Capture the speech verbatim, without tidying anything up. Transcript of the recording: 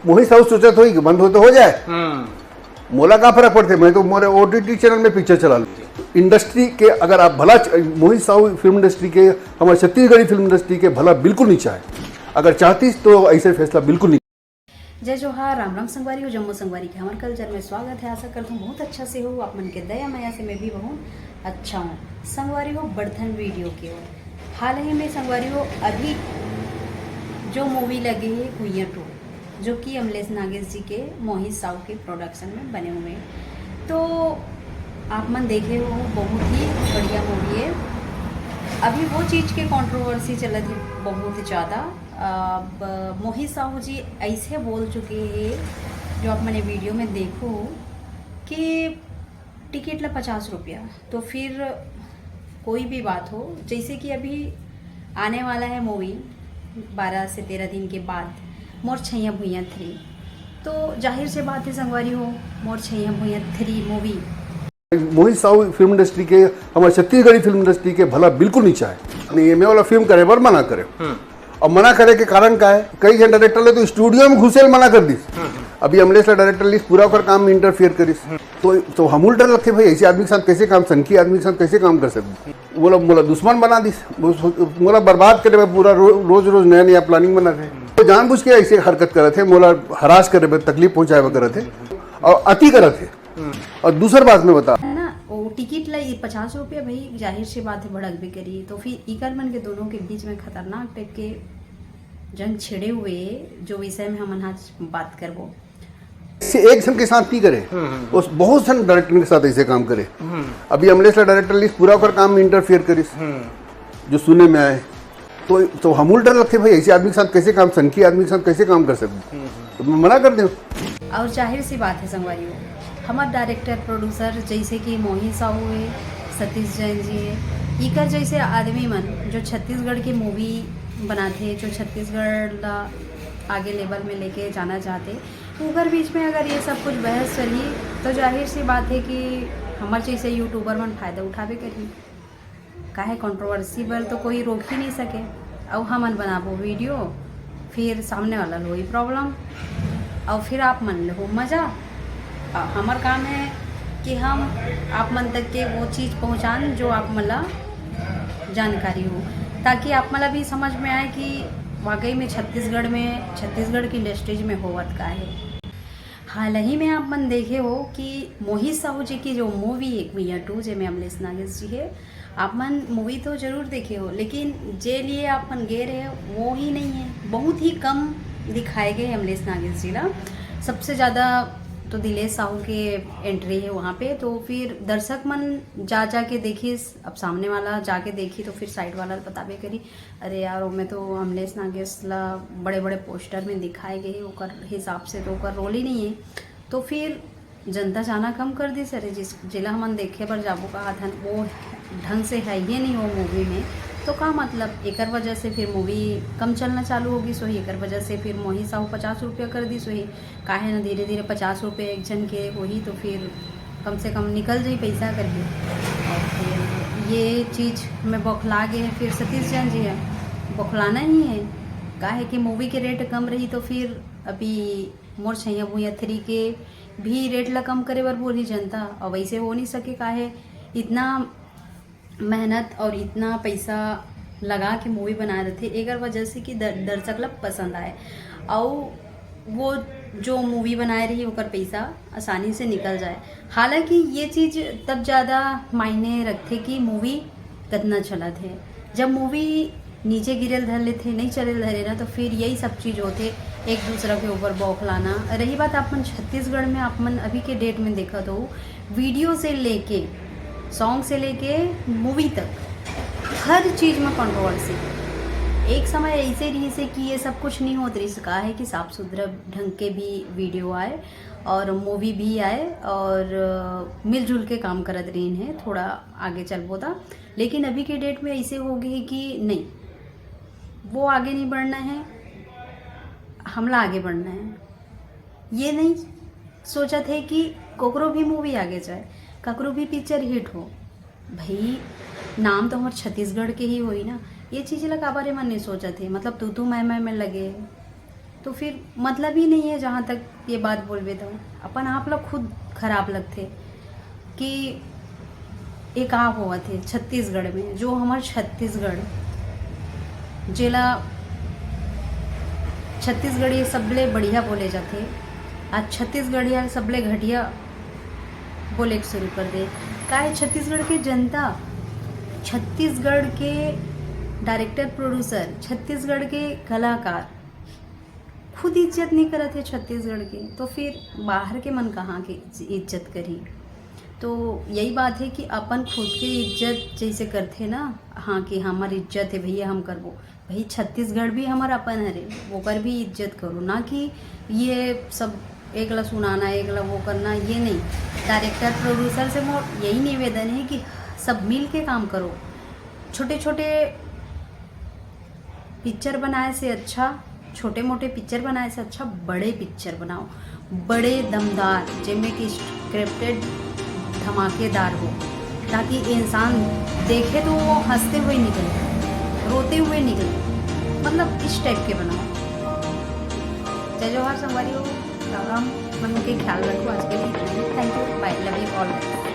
मोहित साहू सोचत होही कि बंद हो तो हो जाए, मोला का फर्क पड़थे, मैं तो मोरे ओटीटी चैनल में पिक्चर चला लूँ। इंडस्ट्री के अगर आप भला, मोहित साहू फिल्म इंडस्ट्री के, हमारे छत्तीसगढ़ी फिल्म इंडस्ट्री के भला बिल्कुल नहीं चाहे। अगर चाहती तो ऐसे फैसला बिल्कुल नहीं। जय जोहार, राम राम संगवारी हो, जम्मो संगवारी के हमर कल्चर में स्वागत है। आशा करत हूँ बहुत अच्छा से हो, आप मन के दया मया से मैं भी बहुत अच्छा हूँ। संगवारी हो, बढ़थन वीडियो के ओर। हाल ही में संगवारी हो, अभी जो मूवी लगे है कुइया टू, जो कि अमलेश नागेश जी के, मोहित साहू के प्रोडक्शन में बने हुए हैं, तो आप मन देखे हो, बहुत ही बढ़िया मूवी है। अभी वो चीज़ के कंट्रोवर्सी चलत है बहुत ज़्यादा। अब मोहित साहू जी ऐसे बोल चुके हैं, जो आप मैंने वीडियो में देखो, कि टिकट ला पचास रुपया, तो फिर कोई भी बात हो, जैसे कि अभी आने वाला है मूवी बारह से तेरह दिन के बाद, मोर छैया भुइया थ्री, तो जाहिर से बात है संगवारी हो, मोर छैया भुइया थ्री मूवी मोहित साहू फिल्म इंडस्ट्री के, हमारे छत्तीसगढ़ी फिल्म इंडस्ट्री के भला बिल्कुल नहीं चाहे। नहीं, ये मैं वाला फिल्म करे बर मना करे। अब मना करे के कारण का है, कई झन डायरेक्टर ले तो स्टूडियो में घुसे ल मना कर दिस। अभी अमलेश ला डायरेक्टर लिस्ट पूरा ओकर काम में इंटरफियर करिस, तो तो हम उल्टा लगथे भाई, ऐसे आदमी के साथ कैसे काम, सनकी आदमी के साथ कैसे काम कर सकते? मोला मोला दुश्मन बना दिस, मोला बर्बाद करे बर पूरा रो, रोज रोज नया नया प्लानिंग बनाथे। तो जानबूझ के ऐसे हरकत करत है, मोला हरास करे बर, तकलीफ पहुंचाए बर करत है और अति करत है। और दूसर बात में बता। है ना, वो टिकट ला ये पचास रुपया भाई, जाहिर सी बात है भड़कबे करी। तो फिर इकर मन के दोनों के बीच में खतरनाक टाइप के जंग छिड़े हुए, जो विषय में हमन आज बात करबो। से एक झन के साथ नहीं करे, वो बहुत सारे डायरेक्टर के साथ ऐसे काम करे। अभी अमलेश ला डायरेक्टर लिस्ट पूरा ओकर काम में इंटरफियर करिस, जो सुने में आए। तो तो हम उल्टा लगथे भाई, ऐसे आदमी के साथ कैसे काम, सनकी आदमी के साथ कैसे काम कर सकते? तो मैं मना कर दें। और जाहिर सी बात है संगवारी हो, हमार डायरेक्टर प्रोड्यूसर जैसे कि मोहित साहू है, सतीश जैन जी है, इकर जैसे आदमी मन जो छत्तीसगढ़ की मूवी बनाथे, जो छत्तीसगढ़ ला आगे लेवल में लेके जाना चाहते, उकर बीच में अगर ये सब कुछ बहस चलही, तो जाहिर सी बात है कि हमर जैसे यूट्यूबर मन फायदा उठाबे करही। काहे, कंट्रोवर्सी बर तो कोई रोक ही नहीं सके। अउ हमन बनाबो वीडियो, फिर सामने वाला ल होही प्रॉब्लम, अउ फिर आप मन ले हो मज़ा। अ, हमर काम है कि हम आप मन तक के वो चीज़ पहुँचान जो आप मन ला जानकारी हो, ताकि आप मन ला भी समझ में आए कि वाकई में छत्तीसगढ़ में, छत्तीसगढ़ की इंडस्ट्रीज में होवत का है। हाल ही में आप मन देखे हो कि मोहित साहू जी की जो मूवी है कुइया टू, जेमे अमलेश नागेश जी है, आप मन मूवी तो जरूर देखे हो, लेकिन जे लिए आप मन गए रहे वो ही नहीं है, बहुत ही कम दिखाए गए अमलेश नागेश जी ला। सबसे ज़्यादा तो दिलेश साहू के एंट्री है वहाँ पे, तो फिर दर्शक मन जा जा के देखिस, अब सामने वाला जाके देखी तो फिर साइड वाला बताबे करी, अरे यार, ओमे तो अमलेश नागेश ला बड़े बड़े पोस्टर में दिखाए गए, ओकर हिसाब से तो ओकर रोल ही नहीं है। तो फिर जनता जाना कम कर दिस। अरे, जिस जेला हमन देखे बर जाबो कहत हन, वो ढंग से है ये नहीं वो मूवी में, तो का मतलब, एकर वजह से फिर मूवी कम चलना चालू होगी। सो एकर वजह से फिर मोहित साहू पचास रुपया कर दिस होही, काहे ना धीरे धीरे पचास रुपये एक जन के होही, तो फिर कम से कम निकल जाई पैसा करके। और फिर ये चीज़ में बौखला गए हैं फिर सतीश जैन जी है, बौखलाना ही है। काहे कि मूवी के रेट कम रही, तो फिर अभी मोर छैया भुइया थ्री के भी रेट ला कम करे बर बोलही जनता, और वैसे हो नहीं सके। काहे, इतना मेहनत और इतना पैसा लगा के मूवी बनाए रहथे, एकर वजह से कि दर-, दर्शक ला पसंद आए, और वो जो मूवी बनाए रही, ओकर पैसा आसानी से निकल जाए। हालांकि ये चीज़ तब ज़्यादा मायने रखथे कि मूवी कतना चलत है। जब मूवी नीचे गिरे ल धर लेथे, नहीं चले ल धरे ना, तो फिर यही सब चीज़ होथे, एक दूसरा के ऊपर बौखलाना। रही बात आप मन छत्तीसगढ़ में, आप मन अभी के डेट में देखत हो, वीडियो से लेके, सॉन्ग से लेके मूवी तक, हर चीज़ में कंट्रोवर्सी। एक समय ऐसे रहिस हे कि ये सब कुछ नहीं होत रहिस, का है कि साफ सुथरा ढंग के भी वीडियो आए और मूवी भी आए और, अ, मिलजुल के काम करत रहिन हे, थोड़ा आगे चलबो ता। लेकिन अभी के डेट में ऐसे हो गए है कि नहीं, वो आगे नहीं बढ़ना है, हमला आगे बढ़ना है। ये नहीं सोचत हे कि ककरो भी मूवी आगे जाए, ककरो भी पिक्चर हिट हो। भाई, नाम तो हमर छत्तीसगढ़ के ही होई ना। ये चीज़ ला काबर एमन नहीं सोचत हे? मतलब, तू तू मैं मैं में लगे। तो फिर मतलब ही नहीं है, जहाँ तक ये बात बोलबे तो अपन आप ला खुद खराब लगथे कि ये का होवत हे छत्तीसगढ़ में, जो हमर छत्तीसगढ़, जेला छत्तीसगढ़ी सबले बढ़िया बोले जाथे, आज छत्तीसगढ़िया सबले घटिया बोले के शुरू कर दे। काहे छत्तीसगढ़ के जनता, छत्तीसगढ़ के डायरेक्टर प्रोड्यूसर, छत्तीसगढ़ के कलाकार खुद इज्जत नहीं करत हे छत्तीसगढ़ के, तो फिर बाहर के मन कहाँ के इज्जत करही? तो यही बात है कि अपन खुद के इज्जत जैसे करथे ना, हाँ कि हमर इज्जत है भैया, हम करबो। भाई, छत्तीसगढ़ भी हमर अपन हरे, ओकर भी इज्जत करो, ना कि ये सब एक ला सुनाना, एक ला वो करना, ये नहीं। डायरेक्टर प्रोड्यूसर से मोर यही निवेदन है कि सब मिल के काम करो। छोटे छोटे पिक्चर बनाए से अच्छा, छोटे मोटे पिक्चर बनाए से अच्छा बड़े पिक्चर बनाओ, बड़े दमदार, जेमे कि स्क्रिप्टेड धमाकेदार हो, ताकि इंसान देखे तो वो हंसते हुए निकले, रोते हुए निकले, मतलब इस टाइप के बनाओ। जय जोहार संगवारी हो, राम राम, मन के ख्याल रखो। आज के लिए इतना ही। Thank you, bye, love you all.